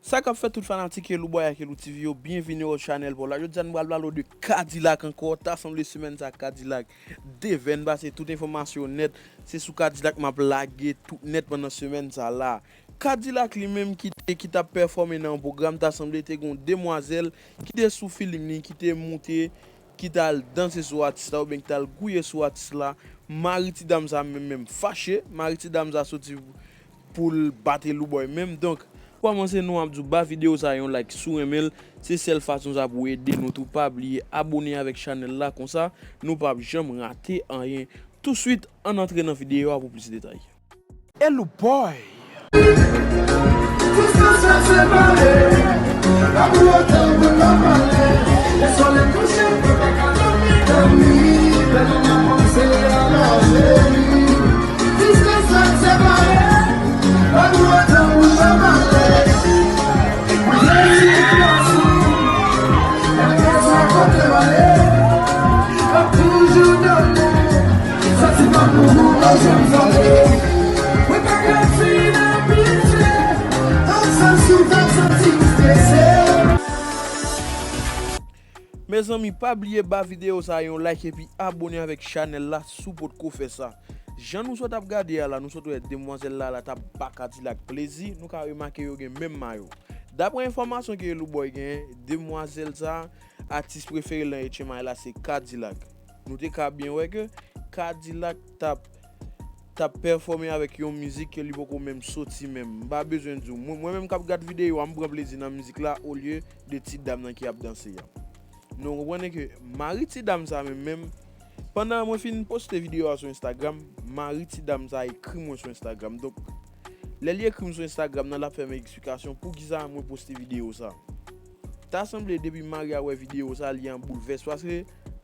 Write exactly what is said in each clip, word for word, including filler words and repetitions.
Sa k ap fèt tout fanatik Elouboy ak Elou T V yo, byenvini o chanèl pa w la. Jodi a nou pral pale w de Kadilak ankò. Ta sanble semèn sa Kadilak devèn pase tout enfòmasyon nèt. Se sou Kadilak m ap lage tout nèt pandan semèn sa la. Kadilak li menm ki te, ki t ap pèfòme nan yon pwogram, ta sanble te gen yon demwazèl ki te sou filim li, ki te moute, ki t al danse sou atis la, oubyen ki t al gouye sou atis la. Mari ti dam sa menm, menm fache. Mari ti dam sa soti pou l bat Elouboy menm. Donk, pou kòmanse, nou ap di w ba videyo sa yon like si w renmen l. Se sèl fason sa pou ede nou tou. Pa bliye abone avèk chanèl la, konsa nou p ap janm rate anyen. Touswit, ann antre nan videyo a pou plis detay. Elouboy. Mezanmi, pa bliye ba videyo sa yon like epi abone avèk chanèl la si w potko fè sa. Jan nou sot ap gade a la, nou sot wè demwazèl la, la t ap ba Kadilak plezi, nou ka remake yo gen menm mayo. Daprè enfòmasyon ke Elouboy genyen, demwazèl sa, atis prefere l nan H M I la se Kadilak. Nou te ka byen wè ke Kadilak t ap, t ap pèfòme avèk yon mizik ke li poko menm soti menm. M pa bezwen di w. Mwen, mwen menm k ap gad videyo a, m pran plezi nan mizik la olye de ti dam nan ki ap danse a. Nou konprann ke mari ti dam sa menm, menm, pandan mwen fin poste videyo a sou Instagram, mari ti dam sa ekri mwen sou Instagram. Donk, lè li ekri m sou Instagram nan, l ap fè m eksplikasyon poukisa mwen poste videyo sa. Ta sanble depi mari a wè videyo sa, li an boulvès, paske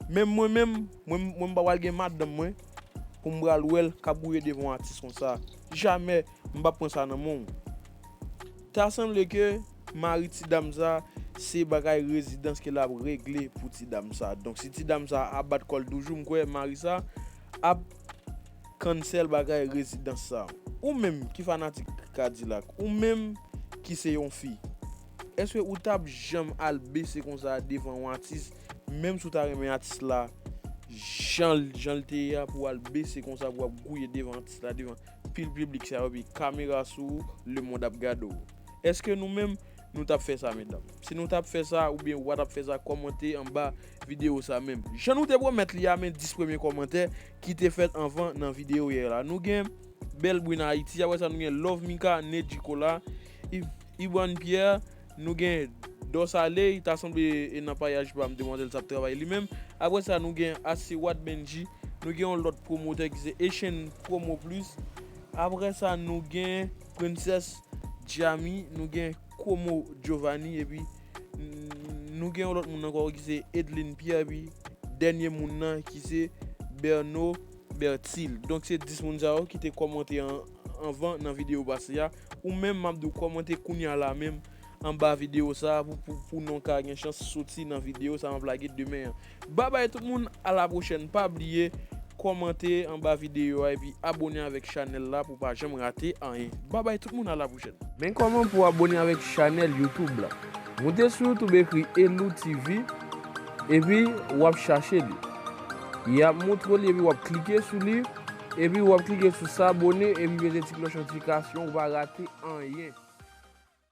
menm mwen menm, mwen, mwen m pa pral gen madanm mwen pou m pral wè l k ap gouye devan yon atis konsa. Jamè m p ap pran sa nan men w. Ta sanble ke mari ti dam sa, se bagay rezidans ke l ap regle pou ti dam sa. Donk, si ti dam sa ap bat kò l toujou, m kwè mari sa ap cancel bagay rezidans sa. Ou menm ki fanatik Kadilak, ou menm ki se yon fi, èske ou t ap janm al bese konsa devan yon atis, menm si w ta renmen atis la, jan l, jan l te ye a, pou w al bese konsa, pou w ap gouye devan atis la, devan pil piblik sa yo, epi kamera sou ou, lemonn ap gade w? Èske nou menm, nou t ap fè sa, medam? Si nou t ap fè sa, oubyen w pa t ap fè sa, kòmante anba videyo sa menm. Jan nou te pwomèt li a, men dis premye kòmantè ki te fèt anvan nan videyo yè la. Nou gen Bèl Brune Haïti, apre sa nou gen Love Mika, Nedji Cola, I-, Ibrahim Pierre, nou gen Dorsaley, ta sanble e nan payaj pa m, demwazèl sa ap travay li menm. Apre sa nou gen Asewad Benji, nou gen yon lòt pwomotè ki se Echann Promo Plus. Apre sa nou gen Princess Jami, nou gen Como Giovanni, epi n-, nou gen yon lòt moun ankò ki se Edlin Pierre, epi dènye moun nan ki se Berno Bertil. Donk, se dis moun sa yo ki te kòmante an, anvan nan videyo pase a. Ou menm, m ap di w kòmante kounye a la menm anba videyo sa a pou, pou, pou non ka gen chans soti nan videyo sa a m ap lage demen an. Babay tout moun, a la pwochèn. Pa bliye kòmante anba videyo a epi abone avèk chanèl la pou w pa janm rate anyen. Babay tout moun, a la pwochèn. Men kòman pou w abone avèk chanèl YouTube la. Moute sou YouTube, ekri Elou T V, epi w ap chache li. Y ap montre w li, epi w ap klike sou li, epi w ap klike sou s'abonner, epi peze ti klòch notifikasyon, ou pa rate anyen.